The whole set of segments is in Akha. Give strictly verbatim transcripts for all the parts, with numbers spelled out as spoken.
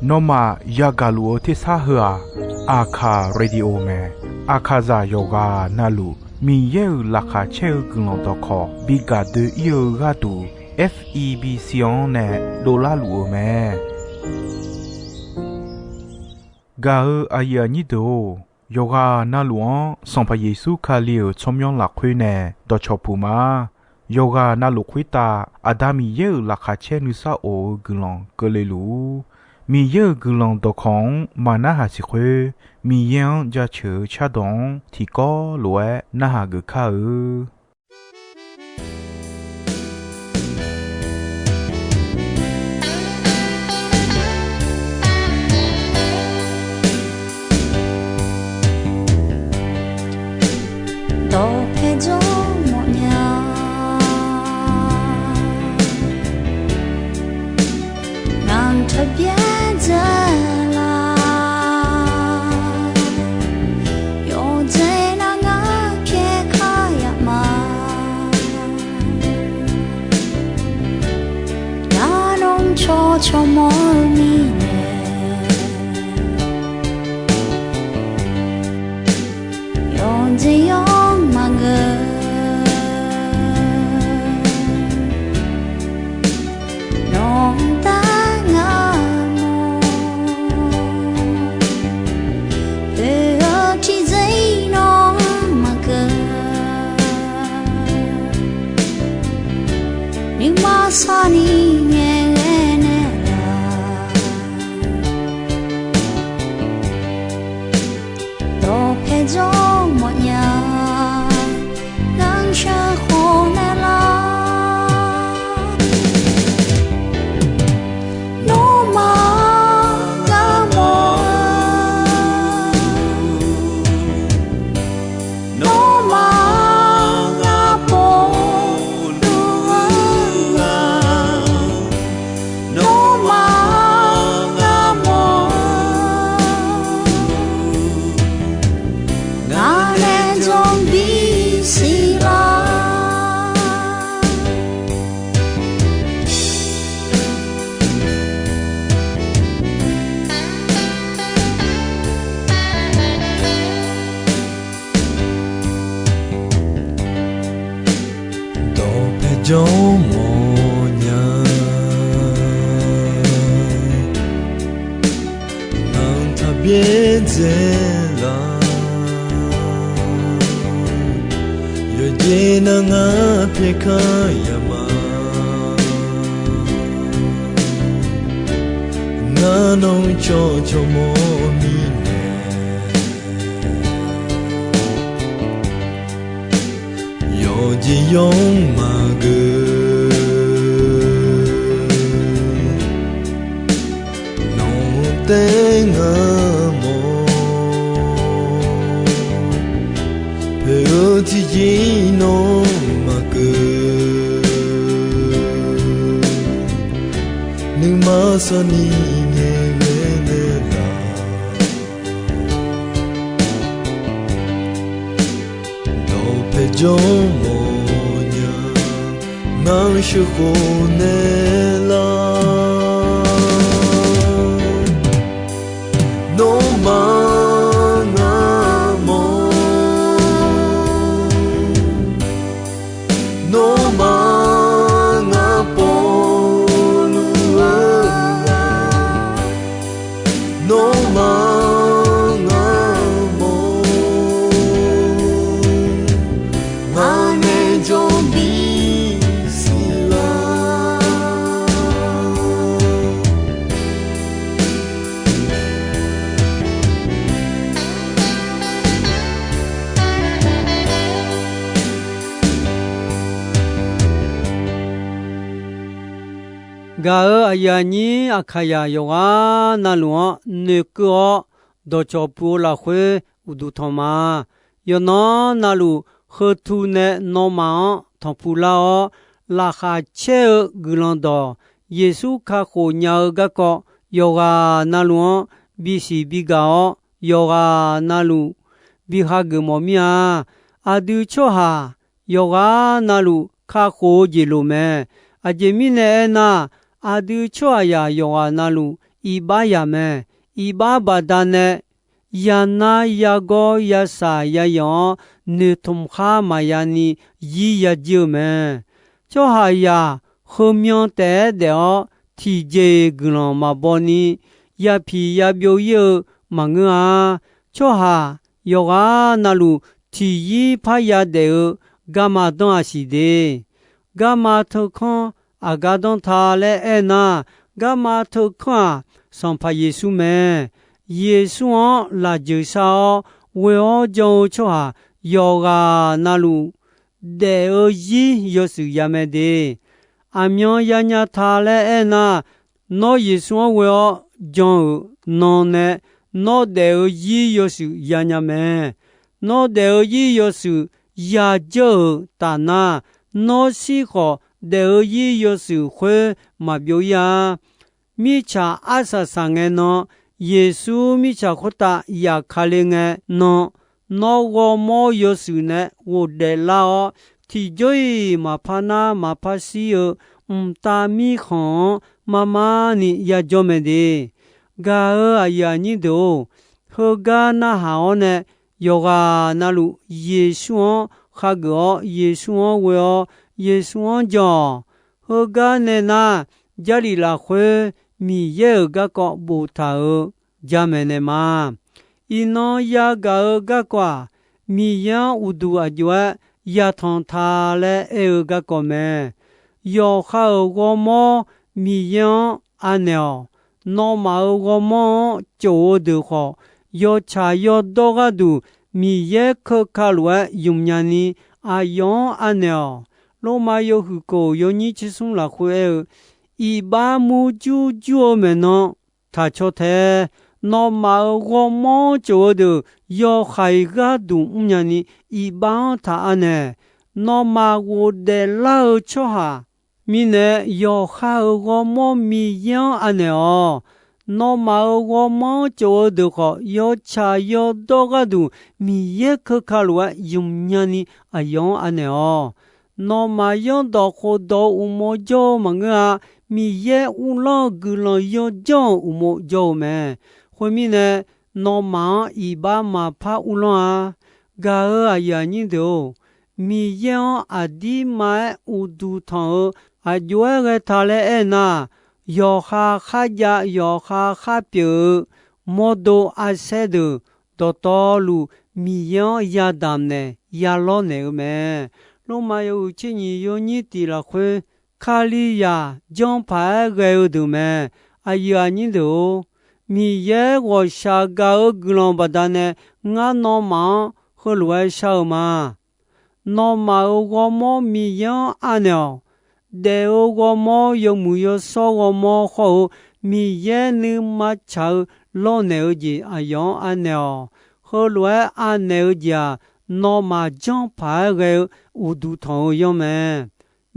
Nawmaf yagaq luf-eu tersar heu-aq, Aqkaq Radio mae. Aqkaqzaq yawqghaq navluf Miqyaer-euq laqkhaq caer-eu guiqlanq dawqkawq bi gaq doe-ir-eu gharduq, F E B C-anr nae dovlar luf-eu mae. Gaq-eu aqyuif aqnyir deuq-or, yawqghaq navluf-anr Sanqpaq Yeqsur Kali-euq tsawrmyanr lafkhoer nae dawqcawq puq ma. Yawqghaq navluf khoertav Aqda Miqyaer-euq laqkhaq caer nuisar of-eu guiqlanq keuvle luf-ur. Miqyaer-euq guiqlanq dawqkawq-anr maqnarhaq siq khoer, Miqyaer-anr jaceuq-eu cardawq-anr tiqkawv lof-aer narhaq geuf kar-eu. Dawqpae jawr mawfnya, ngaq-anr taqbyaer dzae la. Yawqjeq nar ngar pyaeq kar yaf ma. Ngar nawr cawq cawq mawr-eu mirnae, yawqjeq yawr maqngeur. Nawq-anr taef ngar mawr, oe-eu tiqjeq nawr maqkeuv. Nuima sawrni ngaeqghae naeqlaf, dawqpae jawr mawfnya, ngar sheuqkhof naeqlaf. Nawmaf ngar mawr-eu, nawmaf ngar pov luf-eu, nawmaf ngar mawr-eu, ngaq nae jawr bisiq lar. Dawqpae jawr mawfnya, ngaq-anr taqbyaer dzae la. Yawqjeq nar ngar pyaeq kar yaf ma. Ngar nawr cawq cawq mawr mirnae, yawqjeq yawr maqgeur. Nawq-anr taef ngar mawr, poeq-eu tiqjeq nawr maqkeuv. Nuima sawrni ngaeqghae naeqlaf, dawqpae jawr mawfnya, ngar sheuqkhof naeqlaf. Nawmaf ngar mawr, nawmaf ngar pov luf-eu, nawmaf ngar mawr, ngaq nae jawr bisiq lar. Gaq-euq aqyuif aqnyir Aqkaqzaq yawqghaq navluf-anr noeqkeuv-awr dawqcawq puq-eu lafkhoer uqduq tanq ma. Yawqnan navluf heutu nae nawmaf-anr tanqpuq lar-awr, laqkhaq caer-eu guiqlanq dawq, Yeqsur kakhof nya-eu garkawv yawqghaq navluf-anr bisiq bigaq-awr, yawqghaq navluf bi hageuf mawf mir-a. Aqdui tsawrhaq yawqghaq navluf kakhof-eu jeq loq mae. Aqjeq mirnae aernar, Aqdui tsawrhaqzaq yawqghaq navluf iqbax yaq mae. Iqbax baqdanae, yanar yagawr yasaq yayanq-anr noeqtmq khar maqya ni zir yajir-eu mae. Tsawrhaqzaq heumyan taef-aer daef-awr, tiqjeq-iq guiqlanq maqbaw ni yapiq yabyov ir-eu maqngeur-a. Tsawrhaq yawqghaq navluf tiqyir parya daef-eu garma danr-aq siq de. Garma teukanr aqgar danr ta laer aernar, garma teukanr-aq, Sanqpaq Yeqsur mae. Yeqsur-anr lafjeuq shar-awr ghoe-awr jan-eu tsawrhaq yawqghaq navluf daef-eu zir yawshuif ya mae de. Aqmyan yanya ta laer aernar, nawr Yeqsur-anr ghoe-awr jan-euq nan nae nawr daef-eu zir yawshuif yanya mae. Nawr daef-eu zir yawshuif yadzeur-euq tafnar, nawr shir khawf daef-eu zir yawshuif khoer maqbyov ir-a. Mirtsaq arsaq saq ngae nan, Yeqsur mirtsaq khoertav yaf ka le ngae nan, nawr ghawrmawr yawshuif nae ghofdaef lar-awr, tiqjawr-iq maqpar nar maqpar shir-eu mqtav mirkhanq-anr mar mar ni yajawr mae de. Gaq-euq aqyuif aqnyir deuq-or, heugar narhaq-awr nae yawqghaq navluf Yeqsur-anr khageuf-awr, Yeqsur-anr ghoe-awr, Yeqsur-anr jan-awq. Heugar nae nar, Jarlif lafkhoer Miqyaer-euq garkawv boftaq-euq jamaeq naeq ma. Iqnan yagaq-eu garkawv-aq, Miqyaer-anr uqduq aqjox-aer yatanq ta laer aer-eu garkawv mae. Yawqha-euq ghawrmawr Miqyaer-anr anaeq-awq. Nawmaf-euq ghawrmawr-anr tsof-eu deuq khawf, yawtsaq yawdawr gharduq Miqyaer keuka lof-aer ymq nya ni aqyawf-anr anaeq-awq. Lormav yawhuiq kof yawnyir tsersmr lafkhoer aer-eu, iqbax murjur jur-eu maeqnan taq caw tae. Nawmaf-euq ghawrmawr-anr tsof-eu deuq yawhaiq gharduq mrnya ni iqbax-anr taq anaeq. Nawmaf ghofdaef lar-eu tsawrhaq mirnae yawqha-euq ghawrmawr Miqyaer-anr anaeq-awq. Nawmaf-euq ghawrmawr-anr tsof-eu deuq khawf, yawtsaq yawdawr gharduq Miqyaer keuka lof-aer ymq nya ni aqyawf-anr anaeq-awq. Nawmaf zanrdawq khofdawq-eu uqmov jawr-eu maqngeur-a. Miqyaer uvlanr-eu guiqlanq yawjanr-euq uqmov jawr-eu mae. Khoermirnae, nawmaf-anr iqbax maqpar uvlanr-a. Gaq-euq aqyuif aqnyir deuq-or, Miqyaer-anr aqdirma-aer uqduq tanq-eu aqjox-aer ghae ta laer aernar, yawqha kharjav yawqha khar pyeuf-eu mawrdo arsaer deuq dawqtawvluf Miqyaer-anr yadamq naeq yalawr naeq-eu mae. Lormav yawhuiq tser nyiq yawnyir tiq lafkhoer, Kalizaq janr paq-aer ghae-eu deuq mae. Aqyuif aqnyir deuq-or, Miqyaer ghawqshaq gaq-eu guiqlanq baqdanae ngar nawmaf-anr heulof-aer shar-eu ma. Nawmaf-euq ghawrmawr Miqyaer-anr anaeq-awq. Daef-eu ghawrmawr, yawmuiq yawshawr ghawrmawr hawr-eu, Miqyaer nuima tsaq-eu lawrnaeq-eu jeq aqyawf-anr anaeq-awq. Heulof-aer anaeq-eu jeq-aq, nawmaf janr paq-aer ghae-eu uqduq tanq-eu yanr mae.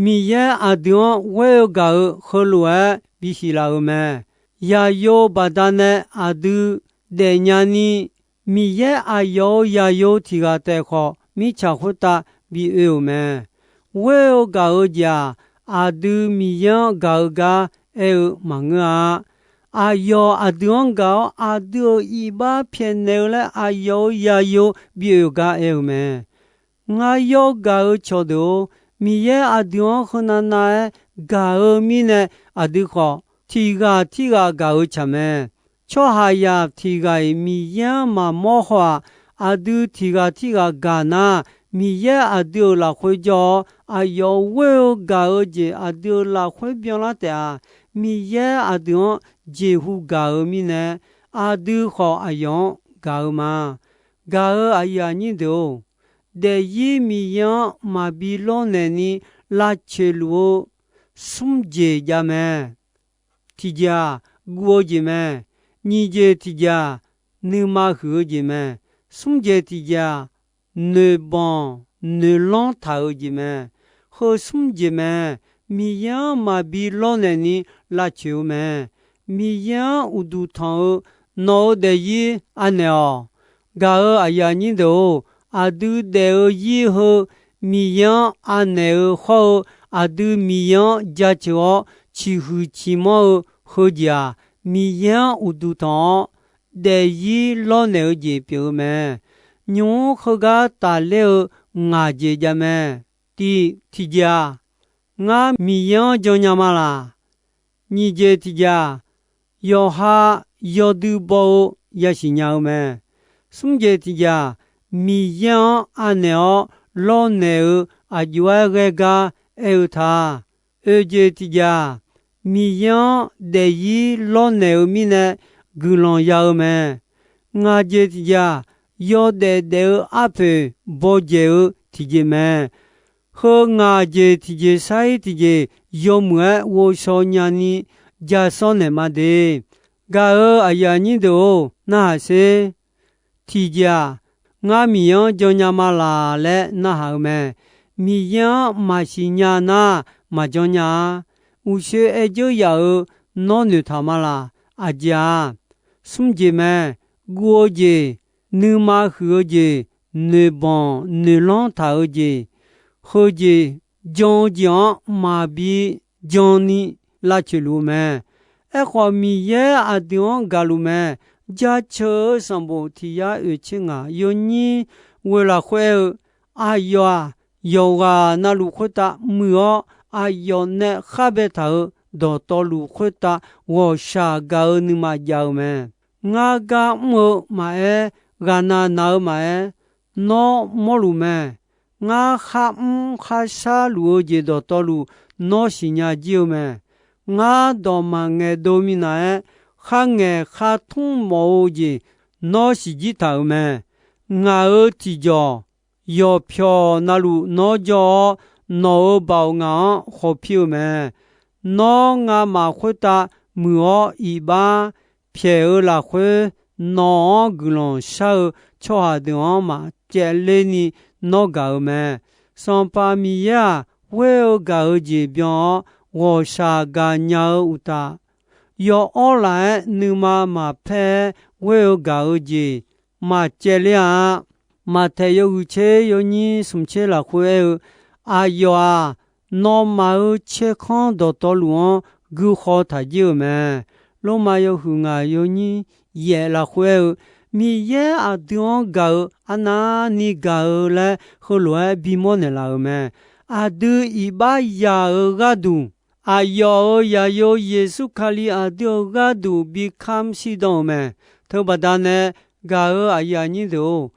Miqyaer aqdui-anr ghoer-eu gaq-eu heulof-aer bisiq laf-euq mae. Yaqyo baqdanae aqdui daefnya ni, Miqyaer aqyawf-euq yaqyo tiq ghaq taef khawf, mirtsaq khoertav bi oe-euq mae. Ghoer-eu gaq-eu jeq-aq, aqdui Miqyaer-anr gaq-eu gar aer-eu maqngeur-a. Aqyawf aqdui-anr gaq-awr, aqdui-euq iqbax pyaeqnaeq-eu laer aqyawf-euq yaqyo bi oe-euq gar aer-eu mae. Ngar yawr gaq-eu cawqdeuq-or, Miqyaer aqdui-anr heunav nav-aer gaq-eu mirnae, aqdui khawf tiq ghaq tirghaq gaq-eu tsaq mae. Tsawrhaqzaq tiq ghaq-iq Miqyaer-anr maqmawr haw-aq, aqdui tiq ghaq tirghaq gaq nar, Miqyaer aqdui-euq lafkhoer jawr-awr, aqyawf ghoer-eu gaq-eu jeq aqdui-euq lafkhoer byanlar taef-a. Miqyaer aqdui-anr jeqhu gaq-eu mirnae, aqdui khawf aqyawf-anr gaq-eu ma. Gaq-eu aqyuif aqnyir deuq-or, daefzir Miqyaer-anr maqbi lawrnaeq ni lavcoeq luf-eu smr jeq jav mae. Tiqjeq-aq, guv-eu jeq mae. Nyiq jeq tiqjeq-aq, nuima huiq-eu jeq mae. Smr jeq tiqjeq-aq, noeqbanq noeqlanr taq-eu jeq mae. Heu smr jeq mae. Miqyaer-anr maqbi lawrnaeq ni lavcoeq-eu mae. Miqyaer-anr uqduq tanq-eu nawq-euq daefzir anaeq-awq. Gaq-eu aqyuif aqnyir deuq-or, aqdui daef-eu zir heu Miqyaer-anr anaeq-eu hawr-eu, aqdui Miqyaer-anr jaceuq-awr ciqhuiq ciqmanr-eu heujeq-aq, Miqyaer-anr uqduq tanq-awr, daefzir lawrnaeq-eu jeq pyeuf-eu mae. Nymq-mr heugar tafler-eu ngaq jeq jav mae. Tif tiqjeq-aq, ngar Miqyaer-anr jannya ma laq? Nyiq jeq tiqjeq-aq, yawqha yawdui baw-eu yasiq nya-eu mae. Smr jeq tiqjeq-aq, Miqyaer-anr anaeq-awr lawrnaeq-eu aqjox-aer ghae gar aer-eu ta. Oeq jeq tiqjeq-aq, Miqyaer-anr daefzir lawrnaeq-eu mirnae guiqlanq ya-eu mae. Ngaq jeq tiqjeq-aq, yawdaef daef-eu arpoeq bawdzaeq-eu tiqjeq mae. Heu ngaq jeq tiqjeq sar-ir tiqjeq yawmuiq-aer ghovshaw nyani ja sawr naeq ma de. Gaq-euq aqyuif aqnyir deuq-or, narhaq sher. Tiqjeq-aq, ngar Miqyaer-anr jannya ma laq laer narhaq-eu mae. Miqyaer-anr maqsiq nya nar, maqjanr nya-a. Uqshoe aer dzeur yaf-euq nawr noeqtaq ma laq? Aqjeq-aq, smr jeq mae. Guv-eu jeq, nuima huiq-eu jeq, noeqbanq noeqlanr taq-eu jeq, heujeq jan-eu jeq-anr maqbi jan ni lavcoeq luf-eu mae. Aerkhawf, Miqyaer aqdui-anr gaqluf mae. Jaceuq-eu sanqbof tiq yar oeq tser ngaq yawnyir ghoe lafkhoer aer-eu, aqyawf-aq, yawqghaq navluf khoertav muiq-awr, aqyawf nae khar baetaq-euq dawqtawvluf khoertav ghawqshaq gaq-eu nuima jav-eu mae. Ngar gar mr-eu maqaer, ghaqnav naq-eu maqaer, nawr mawrluf mae. Ngar kharmr kharshar luf-eu jeq dawqtawvluf nawr siqnya jir-eu mae. Ngar dawq maqngaeq dov minav-aer, kharngaeq khartmr mawf-eu jeq nawr siqjir taq-euq mae. Ngaq-euq tiqjawq yawqpyawq navluf nawr jawr-awr, nawq-euq baoq ngaq-anr khawf pir-eu mae. Nawr ngamaf khoertav muiq-awr iqbax pyaeq-eu lafkhoer, nawq-anr guiqlanq shar-eu tsawrhaq deuq-anr maqcaevler ni nawr gaq-euq mae. Sanqpaq Miqyaer-aq, ghoer-eu gaq-eu jeq byan-awr, ghawqshaq gaqnya-eu uqtaf, yawawr laf-aer nuima maqpaer-aer ghoer-eu gaq-eu jeq maqcaevler-a. Maqtaeq yawhuiq tser yawnyir smq tser lafkhoer aer-eu, aqyawf-aq, nawmaf-euq tserkanr dawqtawvluf-anr guikhaw taq jir-euq mae. Lormav yawhuiq ngaq yawnyir yaef lafkhoer aer-eu, Miqyaer aqdui-anr gaq-eu arnavni gaq-eu laer heulof-aer bimawr naeqlaf-euq mae. Aqdui iqbax yaq-euq gharduq, aqyawf-euq zaqyo Yeqsur Kali aqdui-euq gharduq bi kamr shirdan-euq mae. Teubaqda nae gaq-euq aqyuif aqnyir deuq-or,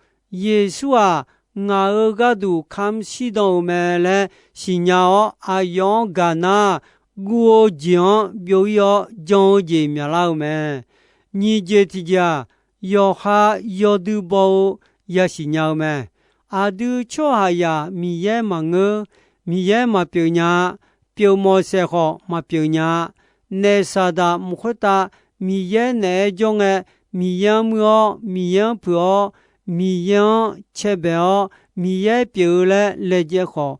Yeqsur-aq, ngaq-euq gharduq kamr shirdan-euq mae laer siqnya-awr, aqyawf-anr gaq nar, guv-eu jeq-anr byov-ir-awr jan-eu jeq myaqlar-eu mae. Nyiq jeq tiqjeq-aq, yawqha yawdui baw-eu yasiq nya-eu mae. Aqdui tsawrhaqzaq Miqyaer maqngeur, Miqyaer maqpyeuf nya-a, pyeuf mawf saeq khawf maqpyeuf nya-a. Naef Saqdaq mq khoertav Miqyaer naeq-aer jawr ngae, Miqyaer-anr muir-awr, Miqyaer-anr puiq-awr, Miqyaer-anr cae baeq-awr, Miqyaer pyeuf-eu laer laejae khawf,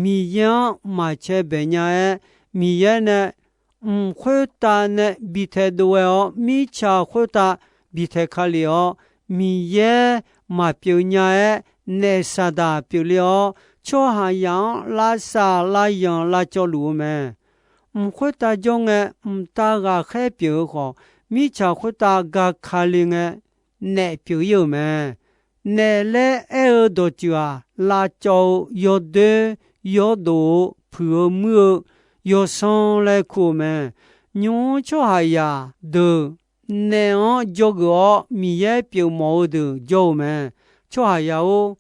Miqyaer-anr maqcae baeq nya-aer, Miqyaer nae mq khoertav nae bi taedov ghae-awr, mirtsaq khoertav bi tae ka lef-awr, Miqyaer maqpyeuf nya-aer, naef Saqdaq pyeuf le-awr, tsawrhaqzaq-anr lavsav lavyanq lavcawv luf-eu mae. Mq khoertav jawr ngae, mqtav ghaqkhaer pyeuf-eu khawf, mirtsaq khoertav ga ka le ngae, naef pyeuf-ir-euq mae. Naef laer aer-eu dawqtsuif-aq, lavcawv-eu yawdoer, yawdof-eu, puiq-eu muir-eu, yawsanr laer kur-eu mae. Nymq-mr tsawrhaqzaq deuq naef-anr dzawgeuf-awr Miqyaer pyeuf mawf-eu deuq jawr-eu mae. Tsawrhaqzaq-or,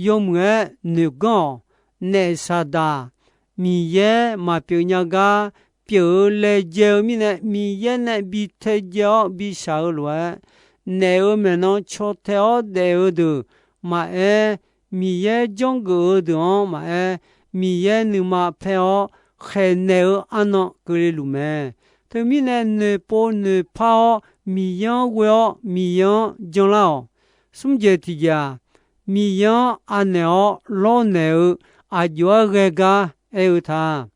yawmuiq-aer noeqganr-awq. Naef Saqdaq, Miqyaer maqpyeuf nya gar pyeuf-eu laejae-eu mirnae, Miqyaer nae bi taedzae-awr bi shaq-eu lof-aer, naef-euq maeqnan caw tae-awr daef-eu deuq maqaer, Miqyaer janrgeuf-eu deuq-anr maqaer, Miqyaer nuima paer-awr khaeqnaeq-eu arnan keuvle luf mae. Teumirnae noeqpov noeqpar-awr Miqyaer-anr ghoe-awr Miqyaer-anr janlar-awq. Smr jeq tiqjeq-aq, Miqyaer-anr anaeq-awr lawrnaeq-eu aqjox-aer ghae gar aer-eu ta.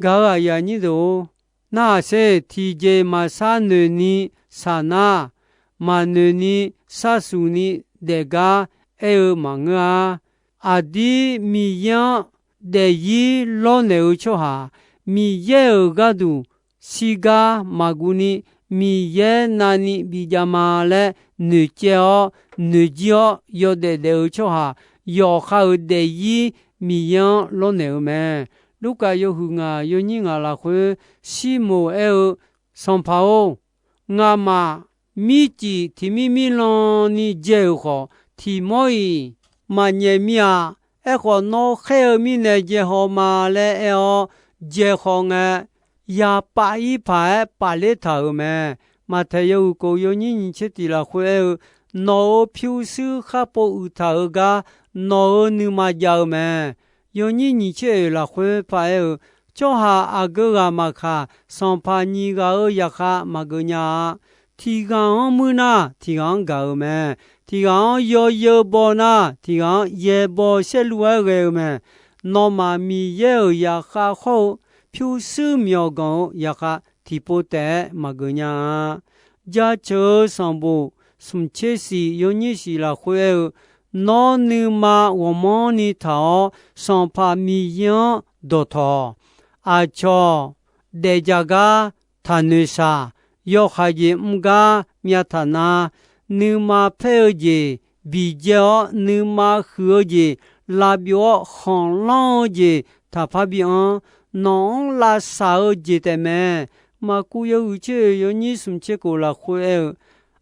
Gaq-euq aqyuif aqnyir deuq-or, narhaq sher. Tiqjeq maqsar noeqni saq nar, maqnoeqni sharsuq ni daef gar aer-eu maqngeur-a. Aqdir Miqyaer-anr daefzir lawrnaeq-eu tsawrhaq, Miqyaer-euq gharduq shirgar maqguv ni Miqyaer navni bijav ma laer noeqcaev-awr noeqjir-awr yawdaef daef-eu tsawrhaq, yawqha-euq daefzir Miqyaer-anr lawrnaeq-eu mae. Lurkaf yawhuiq ngaq yawnyir ngaq lafkhoer, Sirmoq aer-eu, Sanqpaq-or, ngamaf mircif tiqmir mirlan ni dzae-euq khawf, tiq mawr-iq maqnyaef mir-a. Aerkhawf, nawr khaer-eu mirnae dzae haw ma laer aer-awr dzae haw ngae, ya pav ir paq-aer paf ler taq-euq mae. Maqtaeq yawhuiq kof yawnyir nyiq tser tiq lafkhoer aer-eu, Nawq-euq pyurshuir khar pov uiq taq-euq gar nawq-euq nuima jav-eu mae. Yawnyir nyiq tser oeq lafkhoer paraer-eu, Tsawrhaq aqgeu ghaq maqkaq, sanqpaq nyiq ghaq-euq zaqkhav maqgeuf nya-a. Tiq ghaq-anr muir nar, tiq ghaq-anr gaq-euq mae. Tiq ghaq-anr yawzeu baw nar, tiq ghaq-anr yaebaw saerlu-aer ghae-eu mae. Nawmaf Miqyaer-euq zaqkhav hawr-eu pyurshuir myawq ganq-eu zaqkhav tiqpov taef-aer maqgeuf nya-a. Jaceuq-eu sanqbof smq tser shif yawnyir shif lafkhoer aer-eu, Nawr nuima ghawqmanrni taq-awr, Sanqpaq Miqyaer-anr dawqtawq-awq. Aqcawq daefjaq gar taqnoeq shaq. Yawhaiq jeq mr gar myav taq na. Nuima paer-eu jeq biqjae-awr, nuima huiq-eu jeq lavbyov-awr, khanqlanr-eu jeq taqpar bianr. Nawq-anr lavsaq-eu jeq taefmae. Maqkuv yawhuiq tser oeq yawnyir smq tser kof lafkhoer aer-eu,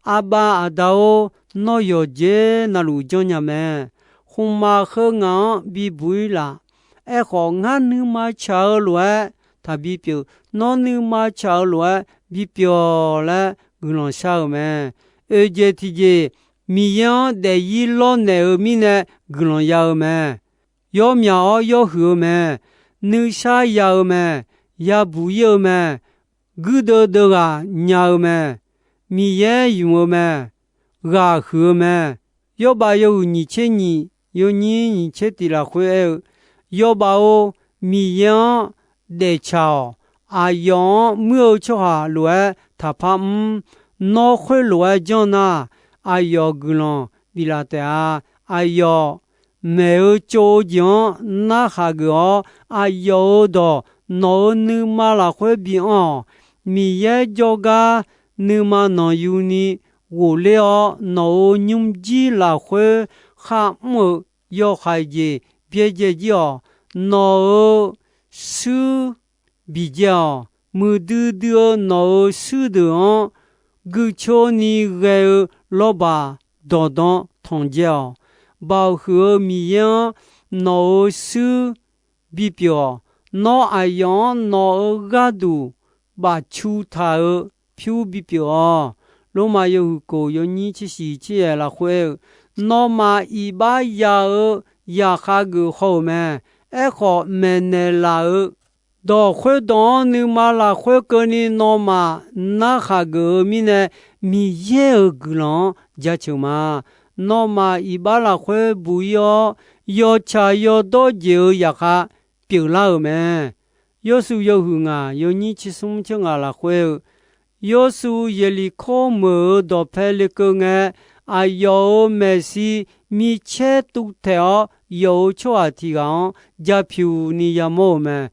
Aqbav Aqda-or, nawr yawqjeq navluf janrnya mae. Khmqmaq heu ngaq-anr bibuq-ir laf. Aerkhawf, ngar nuima tsaq-eu lof-aer taqbi pyeuf. Nawr nuima tsaq-eu lof-aer bipyeuf-awq laer guiqlanq shar-eu mae. Oeq jeq tiqjeq, Miqyaer-anr daefzir lawrnaeq-eu mirnae guiqlanq ya-eu mae. Yawmyaq-awr yawhuiq-eu mae. Nuisar ya-eu mae. Yabuq-ir-eu mae. Guirdeuv deuv ghaq nya-eu mae. Miqyaer ymq-eu mae. Ghaq huiq-eu mae. Yawrbav yawhuiq nyiq tser nyiq yawnyir nyiq tser tiq lafkhoer aer-eu, Yawrbav-or, Miqyaer-anr daeftsaq-awq. Aqyawf-anr muir-eu tsawrhaq lof-aer taqpar mr. Nawr khoerlof-aer janr nar, aqyawf guiqlanq biflaf taef-a. Aqyawf maeq-eu tsov-eu jeq-anr narhaq geuf-awr, aqyawf-euq dawq nawq-euq nuima lafkhoer bianr-awq. Miqyaer jawrgar nuima nanqyuni ghofler-awr, nawq-euq nymrjir lafkhoer kharmr-eu yawhaiq jeq byaerdzae jir-awq. Nawq-euq shuir biqdzae-awq. Muiqdui dui-eu nawq-euq shuir deuq-anr guiqcor ni ghae-eu lawrbaq dawqdan tanqdzae-awq. Baoq huiq-eu Miqyaer-anr nawq-euq shuir bipyeuf-awq. Nawr aqyawf-anr nawq-euq gharduq bafcu taq-euq pyur bipyeuf-awq. Lormav yawhuiq kof yawnyir tser shiq tser yaeq lafkhoer aer-eu, Nawmaf iqbax ya-eu zaqkhav geuf haw-euq mae. Aerkhawf, maeqnaeq laf-eu dawq khoerdawq-anr nuima lafkhoer keuvni nawmaf narhaq geuf-eu mirnae, Miqyaer-euq guiqlanq-anr jaceuq ma. Nawmaf iqbax lafkhoer buq-ir-awr, yawtsaq yawdawr jeq-euq zaqkhav pyeuflar-euq mae. Yawrshuif yawhuiq ngaq yawnyir tser smr tser ngaq lafkhoer-eu, Yawrshuif Yeqliqkawr meuq-euq dawqpae lekeuv ngae, aqyawf-euq maeqshi micaer tuvtaeq-awr, yawf-euq tsawrhaq tiq ghaq-anr ja pyuq ni yamawr-euq mae.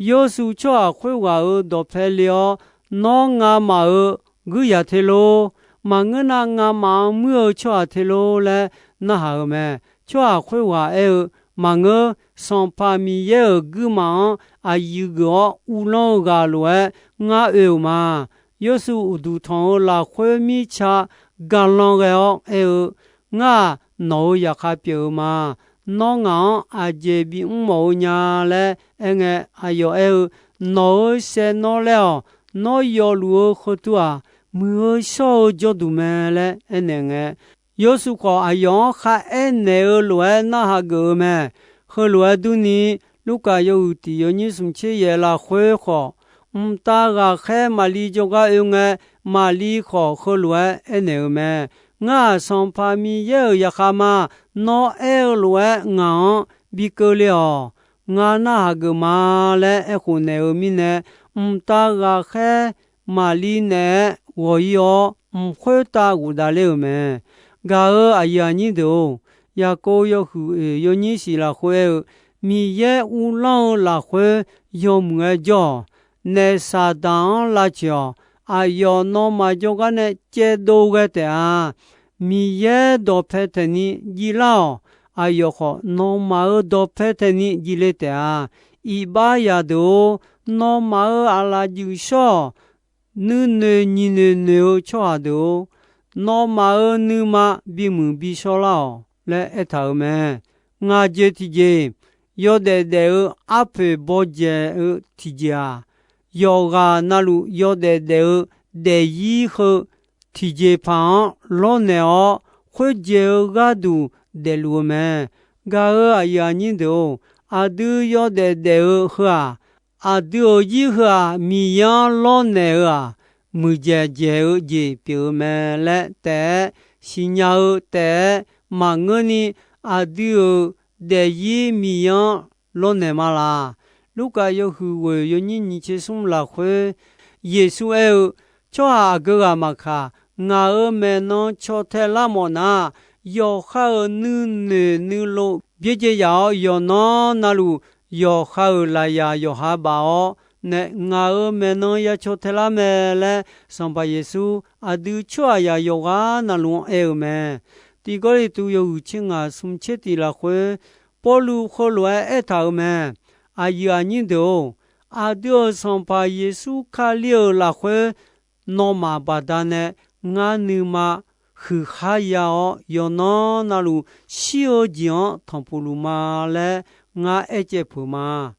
Yawrshuif tsawrhaq khoerghaq-euq dawqpae le-awr, Nawr ngamaf-euq guiryaq te lor. Maqngeur nar, ngamaf-anr muir-eu tsawrhaq te lor laer narhaq-euq mae. Tsawrhaq khoerghaq aer-eu, Maqngeur. Sanqpaq Miqyaer-euq guirmaf-anr aqyuif geuf-awr uvlanr-eu ghaq lof-aer ngar oe-euq ma. Yawrshuif uqduq tanq-euq lafkhoer mirtsa gaqlan ghae-awr aer-eu, Ngar-aq, nawq-euq zaqkhav pyeuf-eu ma. Nawr ngaq-anr aqjeq bimr mawf-eu nya laer aerngae, aqyawf aer-eu, Nawq-euq saeqnawv laer-awq. Nawr yawfluf-eu kheutur-aq, muiq-eu shawr-eu jawrduq mae laer aernaeq ngae, Yawrshuif khawf aqyawf-anr kharaer naeq-eu lof-aer narhaq geuf-eu mae. Heulof-aer durni, Lurkaf yawhuiq tiq yawnyir smq tser yaeq lafkhoer khawf, mqtav ghaqkhaer Maqli jawrgar oe ngae, Maqli khawf heulof-aer aernaeq-eu mae. Ngar-aq, Sanqpaq Miqyaer-euq zaqkhav ma. Nawr aer-eu lof-aer ngaq-anr bi keuvle-awq. Ngar narhaq geuf ma laer aerkhof naeq-eu mirnae, mqtav ghaqkhaer Maqli naeq-aer ghawq-ir-awr, mq khoertav ghofdav ler-euq mae. Gaq-euq aqyuif aqnyir deuq-or, Yaqkov yawhuiq oeq yawnyir shif lafkhoer aer-eu, Miqyaer uvlanr-eu lafkhoer yawmuiq-aer jawr-awq. naef Saqdaq-anr lavcoeq-awq. Aqyawf nawmaf jawrgar nae caevdov ghae taef-a. Miqyaer dawqpae taeqni jivlar-awq. Aqyawf khawf, nawmaf-euq dawqpae taeqni jivle taef-a. Iqbax zaqdeuq-or, nawmaf-euq aqlaf juif shawr-awq. Nuinoeq nyiqnoeq noeq-eu tsawrhaq deuq-or, nawmaf-euq nuima bimuiq bishawr lar-awq laer aertaq-euq mae. Ngaq jeq tiqjeq, yawdaef daef-eu arpoeq bawdzaeq-eu tiqjeq-aq, yawqghaq na luf yawdaef daef-eu daefzir heu tiqjeqpaq-anr lawrnaeq-awr, khoerdzaeq-eu gharduq daefluf-eu mae. Gaq-euq aqyuif aqnyir deuq-or, aqdui yawdaef daef-eu heu-aq, aqdui-euq zir heu-aq, Miqyaer-anr lawrnaeq-eu-aq, muiqdzaeq dzaeq-eu jeq pyeuf-eu mae laer taef-aer siqnya-eu taef-aer maqngeurni, aqdui-euq daefzir Miqyaer-anr lawrnaeq ma laq? Lurkaf yawhuiq ghoeq yawnyir nyiq tser smr lafkhoer, Yeqsur aer-eu, Tsawrhaq aqgeu ghaq maqkaq, ngaq-euq maeqnan caw tae lar mawf nar, yawqha-euq nuinoeq nuilov byaerdzae yaf-awr, yawqnan na luf yawqha-euq lafyaq yawqha baf-awr nae, ngaq-euq maeqnan ya caw tae lar mae laer, Sanqpaq Yeqsur aqdui tsawrhaqzaq yawqghaq na luf-anr aer-eu mae. Tiq Gawrliqtu yawhuiq tser ngaq smq tser tiq lafkhoer, Pawrluv heulof-aer aertaq-euq mae. Aqyuif aqnyir deuq-or, aqdui-euq Sanqpaq Yeqsur Kali-euq lafkhoer nawmaf baqdanae ngar nuima huiqkhar ya-awr, yawqnan na luf shir-eu jeq-anr tanqpuq luf ma laer ngar aercaev peuq ma.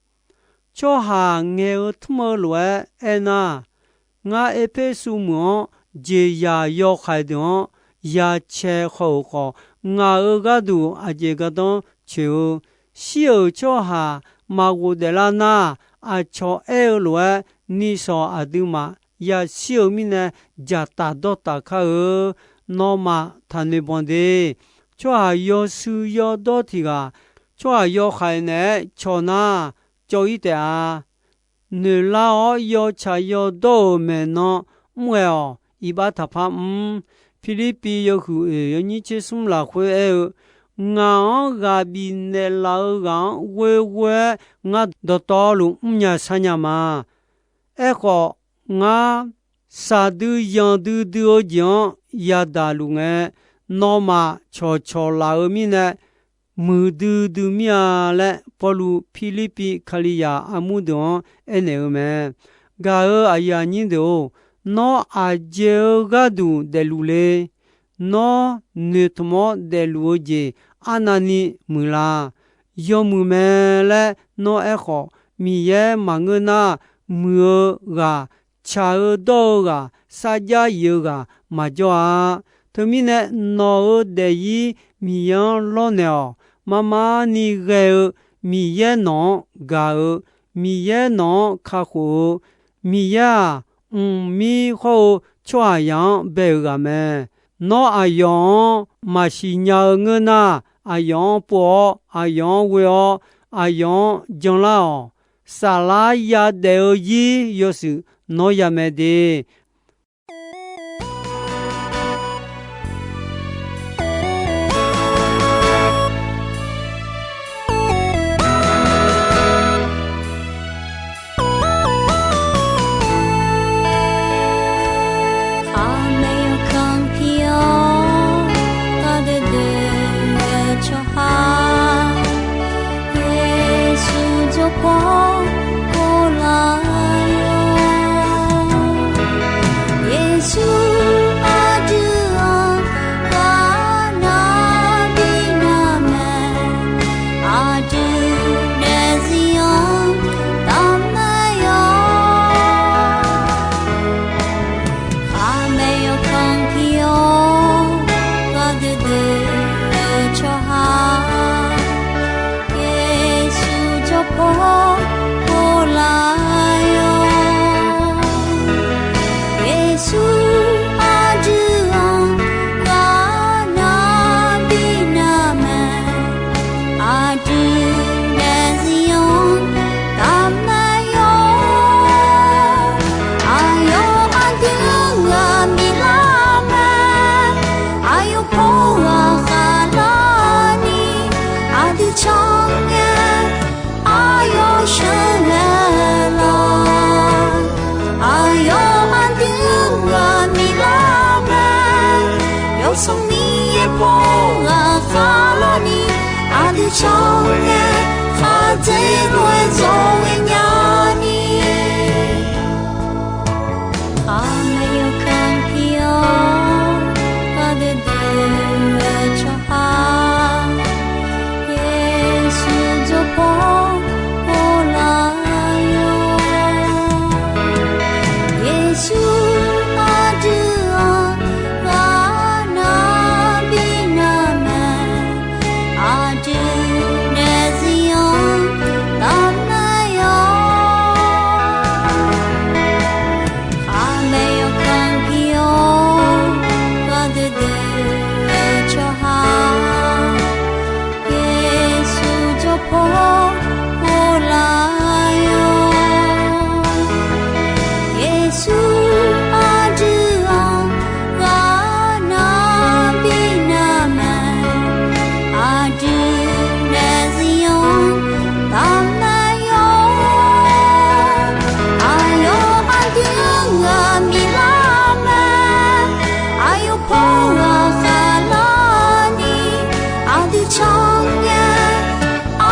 Tsawrhaq ngaeq-eu tmr-eu lof-aer aernar, ngar Erpersu meuq-anr jeqzaq yawhaiq deuq-anr yacae haw-euq khawf, ngaq-euq gharduq aqjeq gardanr coeq-eu, shir-euq tsawrhaq maqghof daeflar nar, aqcawq aer-eu lof-aer nishawq aqduimaf yashir-eu mirnae dzaqtaf dawrtaf kar-eu. Nawmaf taqnoeq banq de. Tsawrhaq yawshuif yawdawr tiq ghaq, tsawrhaq yawhaiq naeq-aer cawq nar, cawv-ir taef-a. Noeqlar-awr yawtsaq yawdawr-euq maeqnan mr ghae-awq. Iqbax taqpar mr. Pirlirpiv yawhuiq oeq yawnyir tser smr lafkhoer aer-eu, Ngaq-anr ghaq bifnaeq laf-eu ghaq-anr ghoeghoe-aer ngar dawqtawvluf mrnya sharnya ma. Aerkhawf, ngar shaqdui yanq duidui-eu jeq-anr yadaq luf ngae, nawmaf cawqcawq laf-eu mirnae, muiqdui dui mir-a laer, Pawrluv Pirlirpiv Kalizaq armur deuq-anr aernaeq-eu mae. Gaq-euq aqyuif aqnyir deuq-or, nawr aqjeq-eu gharduq daefluf le. Nawr noeqtmq-awr daefluf-eu jeq arnavni muiqla? Yawmuiq mae laer nawr aerkhawf, Miqyaer maqngeur nar, muiq-eu ghaq, tsaq-eu dawr-eu ghaq, sarjax yif-eu ghaq maqjawr-a. Teumirnae, nawq-euq daefzir Miqyaer-anr lawrnaeq-awq. Marmarni ghae-eu Miqyaer nawq-anr gaq-eu, Miqyaer nawq-anr kakhof-eu, Miqyaer-aq, mqmir hawr-eu tsawrhaqzaq-anr bae-euq ghaq mae. Nawr aqyawf-anr maqsiq nya-eu ngeur nar, aqyawf-anr pov-awr, aqyawf-anr ghoe-awr, aqyawf-anr janlar-awq. Saflar yadaef-eu zir yawshuif nawr ya mae de. Aqmaeq yawkanr pir-awr, gardeuv deuv-eu tsawrhaq, Yeqsur jawrpaw povlar-awr, Yeqsur aqdui-anr ghaqnav bi nar mae, aqdui daefzir-anr taf mae-awr. Aqmaeq yawkanr pir-awr, gardeuv deuv-eu tsawrhaq, Yeqsur jawrpaw povlar-awr, Yeqsur aqdui-anr ghaqnav bi nar mae, aqdui daefzir-anr taf mae-awr. Aqyawf aqdui-anr ghaq biflar mae, aqyawf pov ghaq khaqlarni, aqdui can ngae, aqyawf sheuqghae lawr. Tsawrmyanr-aer khaqdzerzaq-aer zawr ghaenya ni, khaqmae yawkanr pir-awr gardeuv deuv-eu tsawrhaq, Yeqsur jawrpaw ghoflar yawr. Yeqsur aqdui-anr ghaq nar bi nar mae, aqdui daefzir-anr taf mae yawr. Khaqmae yawkanr pir-awr gardeuv deuv-eu tsawrhaq, Yeqsur jawrpaw ghoflar yawr. Yeqsur aqdui-anr ghaq nar bi nar mae, aqdui daefzir-anr taf mae yawr. Aqyawf aqdui-anr ghaq miqlar mae, aqyawf paw ghaq khaqlar ni, aqdui tsawrmyanr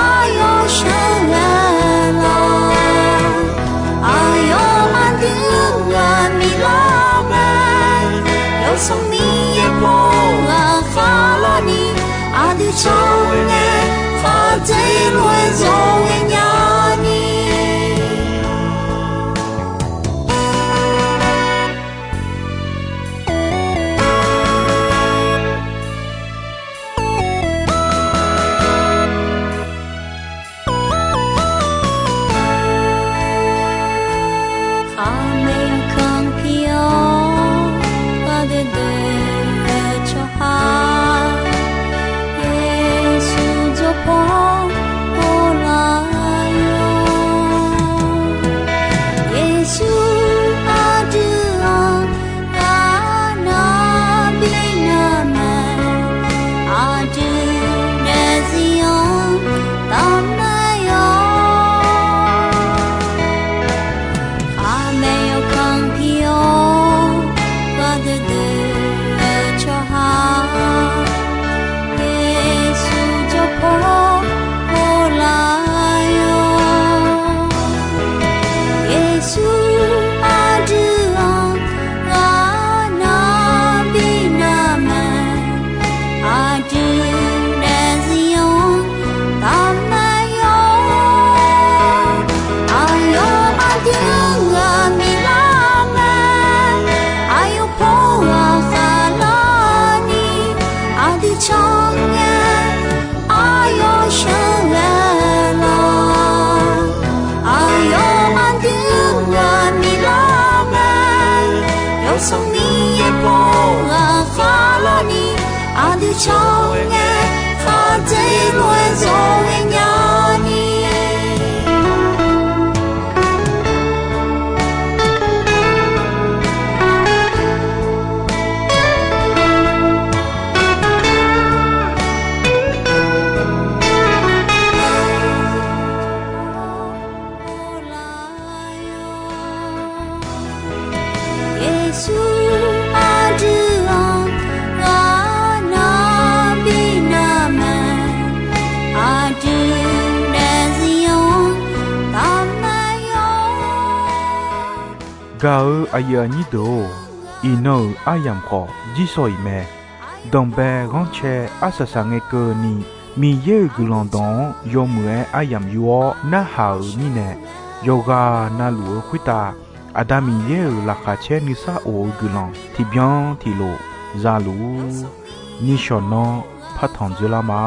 aqyawf sheuqghae lawr. Aqyawf aqdui-anr ghaq miqlar mae, Yawsanr Miqyaer paw ghaq khaqlar ni, aqdui tsawrmyanr khaqdzerzaq-aer zawr ghaenya ni. Khaqmae yawkanr pir-awr gardeuv deuv-eu tsawrhaq, Yeqsur jawrpaw ghoflar yawr. Yeqsur aqdui-anr ghaq nar bi nar mae, aqdui daefzir-anr taf mae yawr. Khaqmae yawkanr pir-awr gardeuv deuv-eu tsawrhaq, Yeqsur jawrpaw ghoflar yawr. Yeqsur aqdui-anr ghaq nar bi nar mae, aqdui daefzir-anr taf mae yawr. Aqyawf aqdui-anr ghaq miqlar mae, aqyawf paw ghaq khaqlar ni, aqdui tsawrmyanr aqyawf sheuqghae lawr. Aqyawf aqdui-anr ghaq miqlar mae, Yawsanr Miqyaer paw ghaq khaqlar ni, aqdui tsawrmyanr khaqdzerzaq-aer zawr ghaenya ni. Yeqsur aqdui-anr ghaq nar bi nar mae, aqdui daefzir-anr taf mae yawr. Gaq-eu aqyuif aqnyir deuq-or, iqnan-euq aryamq khawf jirshaw-iq mae. Danqbae ghanrcae arsaq saq ngae keuvni, Miqyaer-euq guiqlanq dawq-anr yawmuiq-aer aryamq yur-awr narhaq-euq mirnae, yawqghaq navluf-eu khoertav Aqda Miqyaer-euq laqkhaq caer nuisar of-eu guiqlanq tiqbyan tiqlof zaluf-ur. Nishawq nanr partanq dzoerlar ma.